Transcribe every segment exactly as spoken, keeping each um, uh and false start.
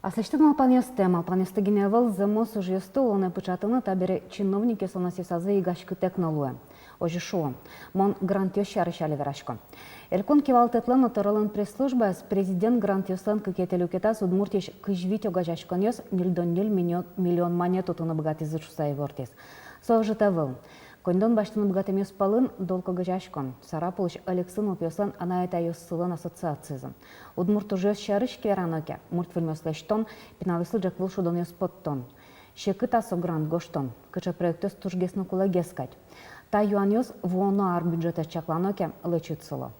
Аслэсьтыд малпанъёстэ, малпанъёсты гинэ ӧвӧл, зэмос ужъёсты улонэ пыӵатыны табере чиновникъёслэн ӧсъёсазы йыгаськытэк но луэ. Озьы шуо. Мон грантъёс сярысь али верасько. Элькун кивалтэтлэн но тӧролэн пресс-службаез президент грантъёслэн кыкетӥ люкетаз Удмуртиысь кызь вить огазеяськонъёс ньыльдон ньыль миллион, миллион манет утыны быгатӥзы шуыса ивортӥз. Со ӧжыт ӧвӧл. Коньдон басьтыны быгатэмъёс пӧлын Долк огазеяськон, Сарапулысь Элексын нылпиослэн анай-атайёссылэн ассоциацизы. Удмурт ужъёс сярысь ик верано ке, мультфильмъёс лэсьтон, пиналъёслы ӝӧк выл шудонъёс поттон. Секыт-а со грант гожтон? Кыӵе проектъёс тужгес но кулэгес кадь? Та юанъёс вуоно ар бюджетэз чаклано ке, лэчыт сыло.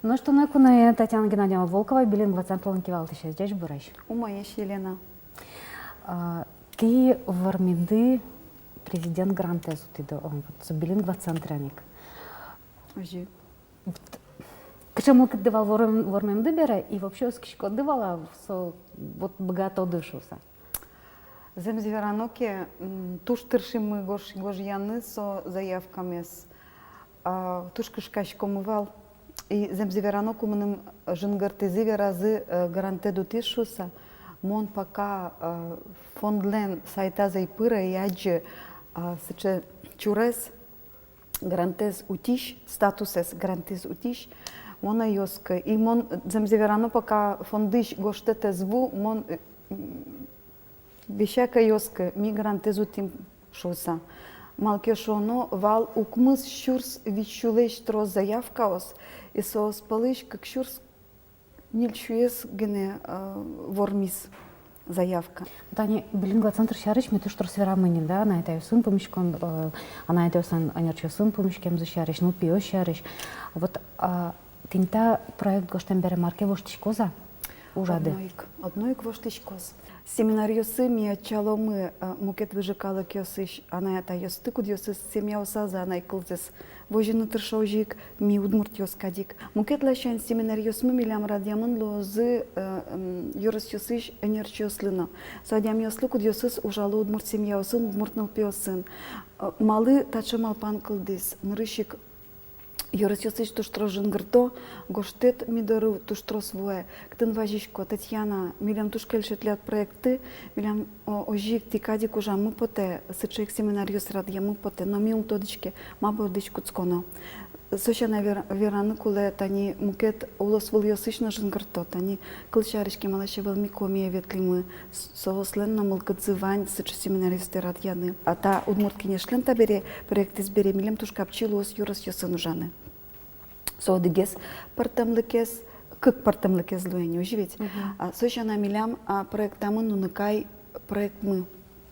Нош туннэ куное Татьяна Геннадьевна Волкова, Билингва центрлэн кивалтӥсез. Ӟечбуресь. Умоесь, Елена. А, тӥ вормиды президент грантэз, утӥды, о, вот со Билингва центрен ик. Озьы. Вот. Кыӵе мылкыдды вал ворм-, вормемды бере, и вообще оскиськоды вал-а со, вот, быгатоды шуыса? Зэмзэ верано ке, м, туж тыршимы гож-, гожъяны со заявкамес. А, туж кышкаськомы вал. И зэмзэ верано ке, мыным жингыртӥзы, веразы, э, грантэд утӥз шуыса. Мон пока, э, фондлэн сайтаз ӧй пыры, ӧй адӟы, а, сыӵе чурез, грантэз утись, статусэз грантэз утись, мон ӧй оскы. И мон, зэмзэ верано, пока фондысь гожтэт ӧз ву, мон, э, м, весяк ӧй оскы, ми грантэз утӥм шуыса. Малы ке шуоно, вал укмыс сюрс вить сюлэсь трос заявкаос, и соос пӧлысь кык сюрс ньыль сюэз гинэ, э, вормиз заявка. Тани Билингва центр сярысь ми туж трос верамы ни, да, анай-атайёсын пумиськон, э, анай-атайёсын, ӧнерчиосын пумиськемзы сярысь, нылпиос сярысь. Вот, а, тӥни та проект гожтэм бере мар ке воштӥськоз-а ужады? Одно ик, одно ик воштӥськоз. Семинаръёсы ми ӧтчаломы, э, мукет выжы калыкъёсысь анай-атайёсты, кудъёсыз семьяосазы анай кылзэс возьыны тыршо озьы ик, ми, удмуртъёс кадь ик. Мукет ласянь, семинаръёсмы милям радъямын луозы, э, м, ёросъёсысь ӧнерчиослы но. Со адямиослы, кудъёсыз ужало удмурт семьяосын, удмурт нылпиосын. Э, малы таӵе малпан кылдӥз? Нырысь ик, ёросъёсысь туж трос жингырто, гожтэт ми доры туж трос вуэ. Кытын вазисько: «Татьяна, милем туж кельше тӥляд проектты, милям, о, озьы ик тӥ кадь ик ужамы потэ, сыӵе ик семинаръёс радъямы потэ, но ми ум тодӥське, ма бордысь кутсконо». Со сяна вер-, вераны кулэ, тани мукет улосвылъёсысь но жингырто, тани кылсярысь, кемалась ӧвӧл ми Комие ветлӥмы, с-, соослэн но мылкыдзы вань сыӵе семинаръёсты радъяны. А та Удмурт Кенешлэн табере проектэз бере милем туж капчи луоз ёросъёсын ужаны. Со одӥгез пӧртэмлыкез, кык пӧртэмлыкез луэ ни, озьы ведь? Мгм. А, со сяна милям, а, проектамы «Нуныкай» проектмы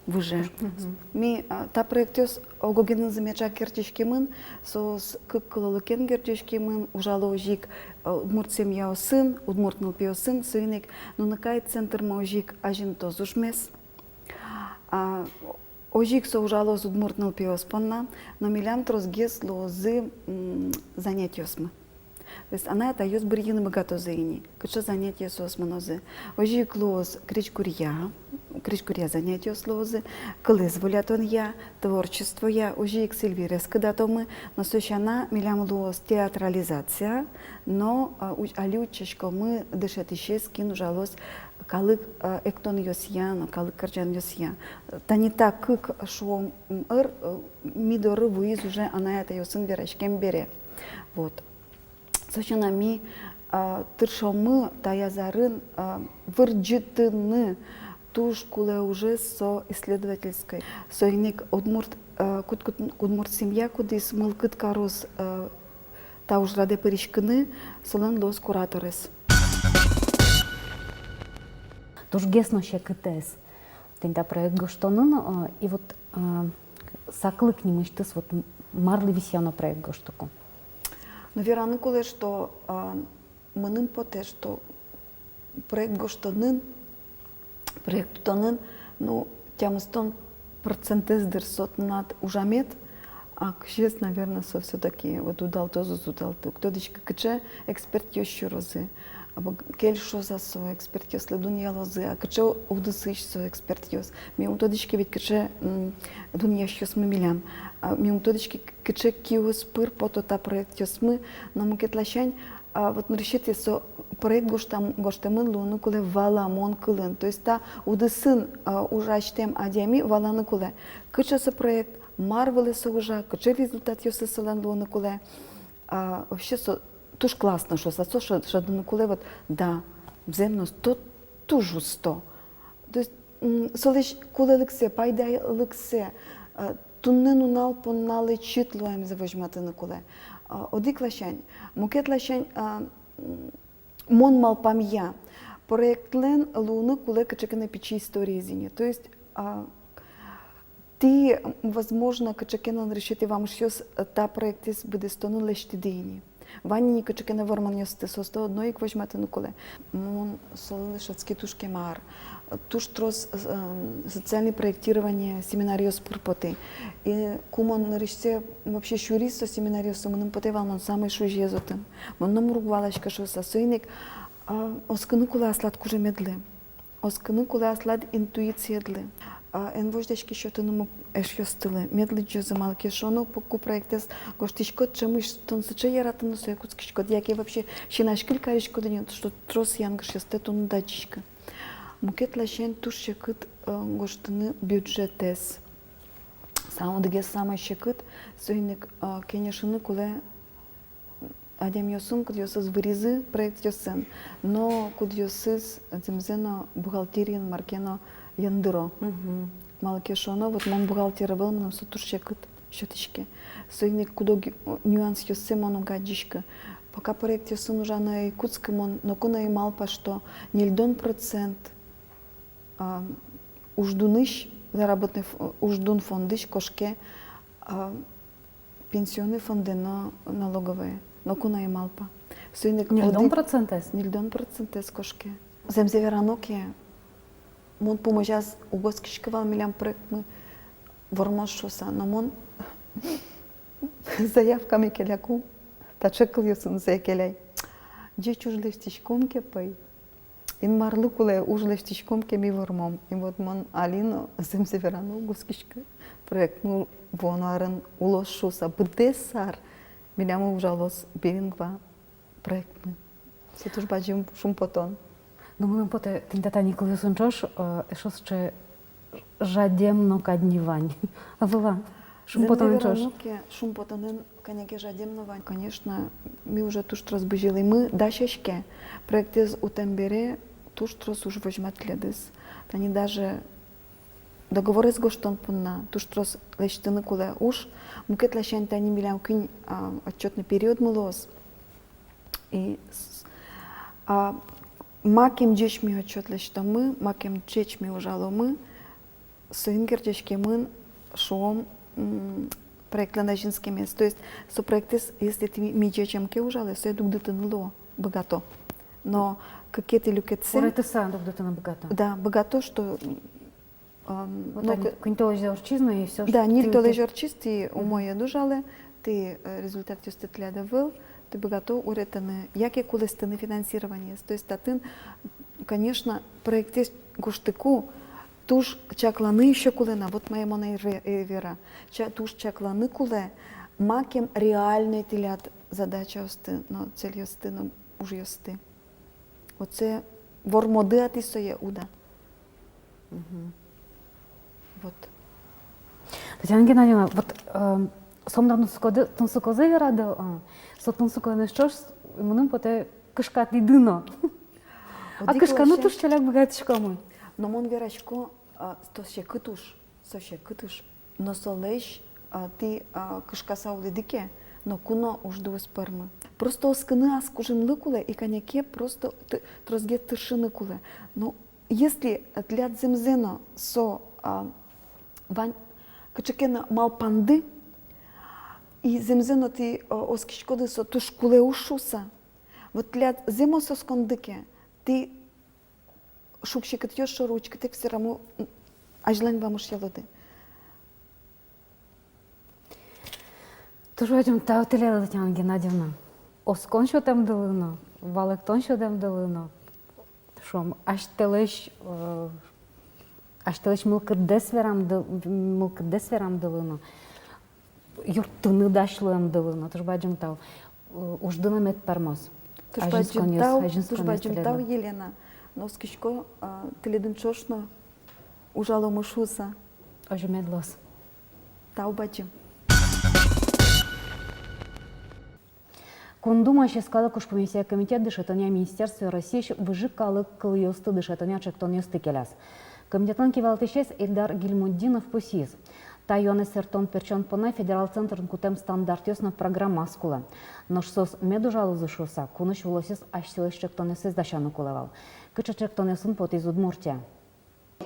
выже. Мгм. Ми, а, та проектъёс ог-огенызы меӵак герӟаськемын, соос кык кыллыкен герӟаськемын, ужало озьы ик, а, удмурт семьяосын, удмурт нылпиосын, соин ик «Нуныкай» центрмы озьы ик азинтоз ужмес. А, озьы ик со ужалоз удмурт нылпиос понна, но милям тросгес луозы, м, занятиосмы. То есть анай-атайёс быръыны быгатозы ини, кыӵе занятие соос мынозы. Озьы ик луоз крезьгуръя, крезьгуръя занятиос луозы, кылэз волятонъя, творчествоя, озьы ик Сильвирез кыдатомы, но со сяна милям луоз театрализация, но, а, у-, али утчаськомы дышетӥсез, кин ужалоз калык, а, эктонъёсъя но, калык кырӟанъёсъя. Тани та кык, шуом, м, ӧр, э, ми доры вуиз уже анай-атайёсын вераськем бере. Вот. Со сяна ми, а, тыршомы таяз арын, а, вырӟытыны туж кулэ ужез со исследовательской. Соин ик удмурт, а, куд-, куд-, удмурт семья, кудӥз мылкыд кароз, а, та ужрадэ пыриськыны, солэн луоз кураторез. Тужгес но секытэз тӥни та проект гожтонын, а, и вот, а, саклык нимысьтыз, вот, м-, марлы висъяно проект гожтыку? Ну, вераны кулэ, что, а, мыным потэ, что проект гожтонын, проект утонын, ну, тямыстон процентэз, дыр, со тынад ужамед, а кызез, наверно, со всё-таки вот удалтоз, уз удалты. Уг тодӥськы, кыӵе экспертъёс сюрозы, або кельшоз-а со экспертъёслы, дунъялозы-а, кыӵе удысысь со экспертъёс. Ми ум тодӥське ведь, кыӵе, м, дунъясьёсмы милям. А, ми ум тодӥське, кыӵе киос пыр пото та проектъёсмы, но мукет ласянь, а, вот нырысетӥез со Проект гожтам-, гожтэмын луыны кулэ валамон кылын. То есть та удысын, э, ужасьтэм адями валаны кулэ, кыӵе со проект, мар вылэ со ужа, кыӵе результатъёсыз солэн луыны кулэ. А, вообще со туж классно шуса, со шӧ-, шӧдыны кулэ, вот, да, зэм но, со туж усто. То есть, м, солэсь кулэлыксэ, пайдалыксэ, э, туннэ нунал понна лэчыт луэмзэ возьматыны кулэ. А, одӥг ласянь, мукет ласянь, а, м, мон малпамъя, проектлэн луыны кулэ кыӵе ке но пичи историез ини. То есть, а, тӥ, возможно, кыӵе ке но нырысетӥ вамышъёс, э, та проектэз быдэстонын лэсьтӥды ини. Вань ини кыӵе ке но вормонъёсты, соосты одно ик возьматыны кулэ. Мон солы шӧдӥськи туж кема ар. Туж трос, э, социальное проектирование семинаръёс пыр потӥ. И ку мон нырысьсэ вообще сюри со семинаръёсы, мыным потэ вал, мон самой шузиез отын. Мон номыр уг валаськы шуса. Соин ик, а, оскыны кулэ аслад кужымедлы. Оскыны кулэ аслад интуициедлы. А, эн возьдаськы сётыны мук эшъёстылы. Мед лыдӟозы, малы ке шуоно, пу-, ку проектэз гожтӥськод, ӵемысь тон сыӵе яратыны сое кутскиськод, яке вообще син азькыль кариськод ини, что трос янгышъёстэ тон уд адӟиськы. Мукет ласянь туж секыт, э, гожтыны бюджетэз. Сам-, одӥгез самой секыт, соин ик, э, кенешыны кулэ адямиосын, кудъёсыз выризы проектъёсын, но кудъёсыз зэмзэ но бухгалтериын мар ке но яндыро. Мгм. Малы ке шуоно, вот мон бухгалтер ӧвӧл, мыным со туж секыт сётӥське. Соин ик куд-ог, о, нюансъёссэ мон уг адӟиськы. Пока проектъёсын ужаны ӧй кутскы, мон ноку но ӧй малпа, что ньыльдон процент, а, уждунысь, заработный ф-, уждун фондысь кошке, а, пенсионный фондэ но налоговое, ноку но ӧй малпа. Соин ик ньыльдон процентэз? Ньыльдон процентэз кошке. Зэмзэ верано ке, мон пумозяз уг оскиськы вал, милям проектмы вормоз шуса, но мон заявкаме келяку, таӵе кылъёсын сое келяй. Ӟеч уж лэсьтӥськом ке, пӧй. Инмарлы кулэ, уж лэсьтӥськом ке, ми вормом. И вот мон али но, зэмзэ верано, уг оскиськы, проектмы вуоно арын улоз шуса, быдэс ар милям ужалоз билингва проектмы. Со туж бадӟым шумпотон. Но мыным потэ, тӥни та тани кылъёсын ӵош, э, эшшо сыӵе жадем но кадь ни вань. Ӧвӧл-а? Шумпотонэн ӵош. Зэмзэ верано ке, шумпотонэн кӧня ке жадем но вань. Конечно, ми уже туж трос бызьылӥмы, дасяське. Проектэз утэм бере туж трос уж возьматӥллям. Тани даже договорез гожтон понна туж трос лэсьтыны кулэ уж. Мукет ласянь, тани милям куинь, а, отчётный периодмы луоз. И с-, а, макем ӟеч ми отчёт лэсьтомы, макем ӟеч ми ужаломы, соин герӟаськемын, шуом, м, проектлэн азинскемез. То есть со проектэз, если тӥ ми-, ми ӟечем ке ужалэ, сое дугдытыны луо, быгато. Но кыкетӥ люкетсэ... Уретыса дугдытыны быгато. Да, быгато, что, ам, вот но они, к-, куинь толэзь ортчиз но, и всё, да, что ньыль толэзь ортчиз, тӥ, мгм, умой ӧд ужалэ, тӥ, э, результатъёсты тӥляд ӧвӧл, тӥ быгато уретыны, яке кулэстыны финансирование. То есть татын, конечно, проектэз гожтыку, туж чакланы ещё кулэ на, вот мае мон ӧй ве-, ӧй вера. Ча-, туж чакланы кулэ, макем реальной тӥляд задачаосты но, цельёсты но, ужъёсты. Вот сое вормоды-а тӥ сое, уд-а. Мгм. Вот. Татьяна Геннадьевна, вот, э, сомында тунсыко-, тунсыкозэ верады, э, со тунсыкоеныз ӵош, мыным потэ, кышкатӥды но. А кышканы туж ӵаляк быгатӥськомы. Но мон верасько, а, со секыт уж, со секыт уж. Но солэсь, а, тӥ, а, кышкаса улӥды ке, ноку но ужды уз пӧрмы. Просто оскыны ас кужымлы кулэ, и кӧня ке просто ты-, тросгес тыршыны кулэ. Но если тӥляд зэмзэ но со, а, вань кыӵе ке но малпанды, и зэмзэ но тӥ, а, оскиськоды со туж кулэ уж шуса, вот тӥляд зэмос осконды ке, тӥ шуг-секытъёс шоры учкытэк всё равно, м, азьлань вамышъялоды. Туж бадӟым тау тӥледлы, Татьяна Геннадьевна. Оскон сётэмдылы но, валэктон сётэмдылы но, шуом, асьтэлэсь, э, асьтэлэсь мылкыддэс верамды-, мылкыддэс верамдылы но, юрттыны дась луэмдылы но, туж бадӟым тау. Э, ужды но мед пӧрмоз. Туж бадӟым тау, туж бадӟым тау, Елена. Но оскисько, а, тӥледын ӵош но ужаломы шуыса. Озьы мед луоз. Тау бадӟым. Кун Думаысь йӧскалык ужпумъёсъя комитет дышетонъя министерствое Россиысь выжы калык кылъёсты дышетонъя ӵектонъёсты келяз. Комитетлэн кивалтӥсез Ильдар Гильмутдинов пусйиз: та юанэз сэрттон-пертчон понна федерал центрын кутэм стандартъёс но программаос кулэ. Нош соос мед ужалозы шуыса, кунысь улосъёс асьсэлэсь ӵектонъёссэс дасяны кулэ вал. Кыӵе ӵектонъёсын потӥз Удмуртия?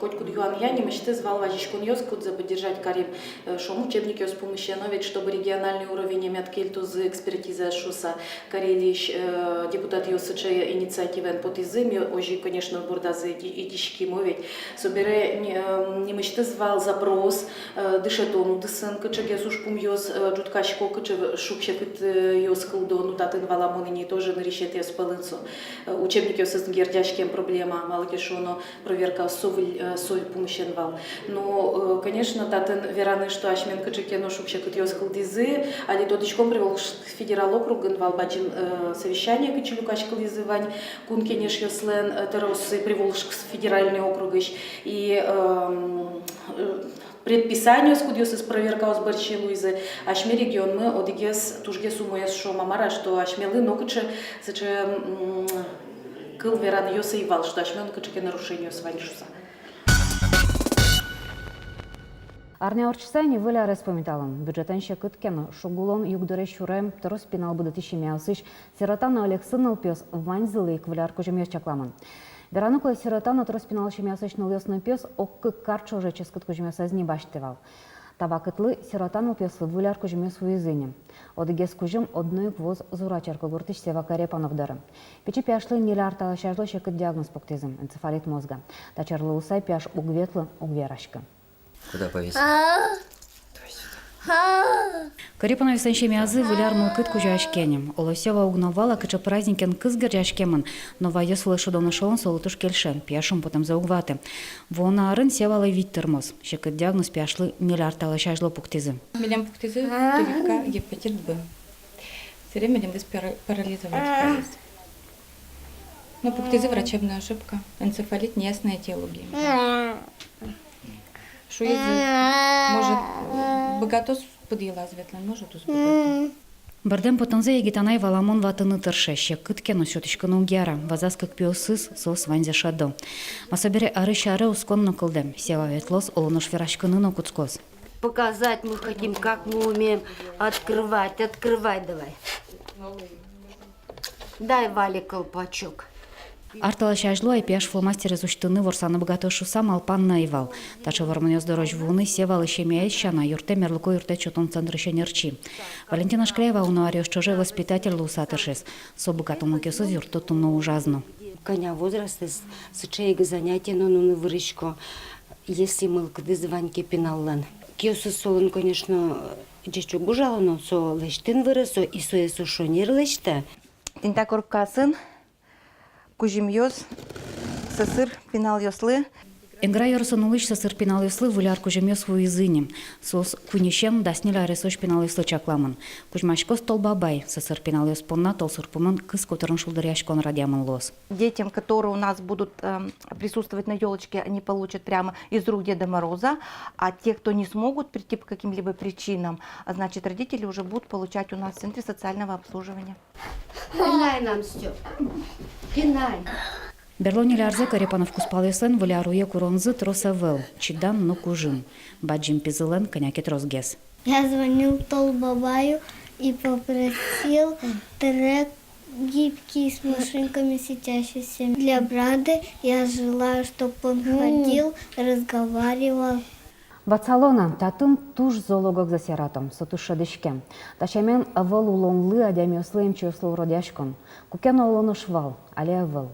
Котькуд юанъя нимысьтыз вал вазиськонъёс, кудзэ поддержать карим, э, шуом, учебникъёс пумысен но ведь, чтобы региональный уровенье мед кельтозы экспертизаез шуыса, Карелиысь, э, депутатъёс сыӵе инициативаен потӥзы, ми озьы, конечно, бордазы ӧти-, ӧтиським ведь. Собере ни-, э, нимысьтыз вал запрос, э, дышетон удысын, кыӵегес ужпумъёс, э, ӝутскисько, кыӵе шуг-секытъёс кылдо, ну, татын валамон ини тоже нырысетӥез пӧлын со, э, учебникъёсын герӟаськем проблема, малы ке шуоно, проверка со выль, э, со пумысен вал. Но, э, конечно, татын вераны, что асьмен кыӵе ке но шуг-секытъёс кылдӥзы, али тодӥськом, Приволжск федерал округын вал бадӟым, э, совещание, кытчы люкаськылӥзы вань кун кенешъёслэн, э, тӧрооссы Приволжск федеральный округысь. И, эм, э, предписаниос, кудъёсыз проверкаос бӧрсьы луизы, асьме регионмы одӥгез тужгес умоез, шуом-а, мар-а, что асьмелы нокыӵе сыӵе, м, кыл веранъёс ӧй вал, что асьмелэн кыӵе ке нарушениос вань шуыса. Арня ортчыса ини Выль арез пумиталом. Бюджетэн секыт ке но, шуг улон югдуре сюрем, трос пинал будэтӥсь семьяосысь сирота но ӧлексы нылпиос — ваньзылы ик Выль ар кузьымъёс чакламын. Вераны кулэ, сирота но трос пинал семьяосысь нылъёс но пиос ог кык кар ӵоже ческыт кузьымъёсыз ӧз ни басьтэ вал. Та вакытлы сирота нылпиослы Выль ар кузьымъёс вуизы ини. Одӥгез кузьым одно ик вуоз Зура черкогуртысь Сева Карепанов доры. Пичи пияшлы ньыль ар талэсь азьло секыт диагноз пуктӥзы: энцефалит мозга. Та черлы луыса пияш уг ветлы, уг вераськы. Куда повис? Карепановъёслэн семьязы Выль ар мылкыд кузёяське ини. Оло, Сева уг но вала, кыӵе праздникен кыз герӟаськемын, но ваёс вылэ шудон-эшелон солы туж кельше, пияш шумпотэмзэ уг ваты. Вуоно арын Севалы вить тырмоз. Секыт диагноз пияшлы ньыль ар талэсь азьло пуктӥзы. Милем пуктӥзы прививка гепатит Б. Сэре милемдыз пара-, парализовать кариз. Ну, пуктӥзы врачебная ошибка. Энцефалит, неясная этиология. Шуизы, может, быгатоз пыд йылаз ветлыны, может, уз быгатоз. Бӧрдэм потонзэ егит анай валамон ватыны тырше, секыт ке но сётӥськыны уг яра, вазаз кык пиосыз, соос ваньзэ шӧдо. Ма собере арысь аре ускон но кылдэ, Сева ветлоз, оло нош вераськыны но кутскоз. Показать мы хотим, как мы умеем. Открывать, открывай давай. Дай Вале колпачок. Ар талэсь азьло ай пияш фломастерез усьтыны, ворсаны быгатоз шуыса малпан но ӧй вал. Таӵе вормонъёс дорозь вуыны Севалы семьяез сяна юрттэм мерлыко юрттэт сётон центрысь ӧнерчи. Валентина Шкляева уно аръёс ӵоже воспитатель луыса тыршиз. Со быгатонлыкъёсыз юртто туннэ ужаз но. Кӧня возрастэз, сыӵе ик занятие но нуны вырисько, если мылкыдыз вань ке пиналлэн. Киосыз солэн, конечно, ӟеч уг ужало, но со лэсьтыны выре, со и сое со шонер лэсьтэ. Тӥни та коробкаосын кузьымъёс сӧсыр пиналъёслы. Энгра ёросын улӥсь сӧсыр пиналъёслы Выль ар кузьымъёс вуизы ини. Соос куиньысен дас ньыль аресозь пиналъёслы чакламын. Кузьмаськоз Тол Бабай. Сӧсыр пиналъёс понна толсурпумын кыз котырын шулдыръяськон радъямын луоз. Детям, которые у нас будут, эм, присутствовать на ёлочке, они получат прямо из рук Деда Мороза, а те, кто не смогут прийти по каким-либо причинам, а, значит, родители уже будут получать у нас в центре социального обслуживания. Пинай нам, Стёп. Пинай. Берло ньыль арзэ Карепанов кузпалъёслэн Выль ар уе куронзы трос ӧвӧл, чидан но кужым. Бадӟым пизылэн кӧня ке тросгес. Я звонил Тол Бабаю и попросил трек гибкий с машинками светящийся. Для брата я желаю, чтоб он ходил, разговаривал. Ватсалом на, татын туж зол ог-огзэс яратом, со туж шӧдӥськем. Та сямен, ӧвӧл улонлы, адямиослы, эмчиослы уродъяськон. Куке но улонысь вал, али ӧвӧл.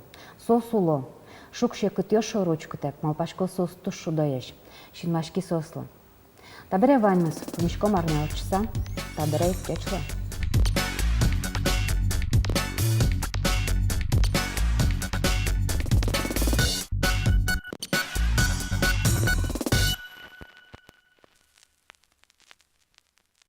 Соос уло. Шуг-секытъёс шоры учкытэк, малпасько, соос туж шудоесь. Синмаськи соослы. Табере ваньмыз, пумиськом арня ортчыса. Табере ик ӟеч луэ.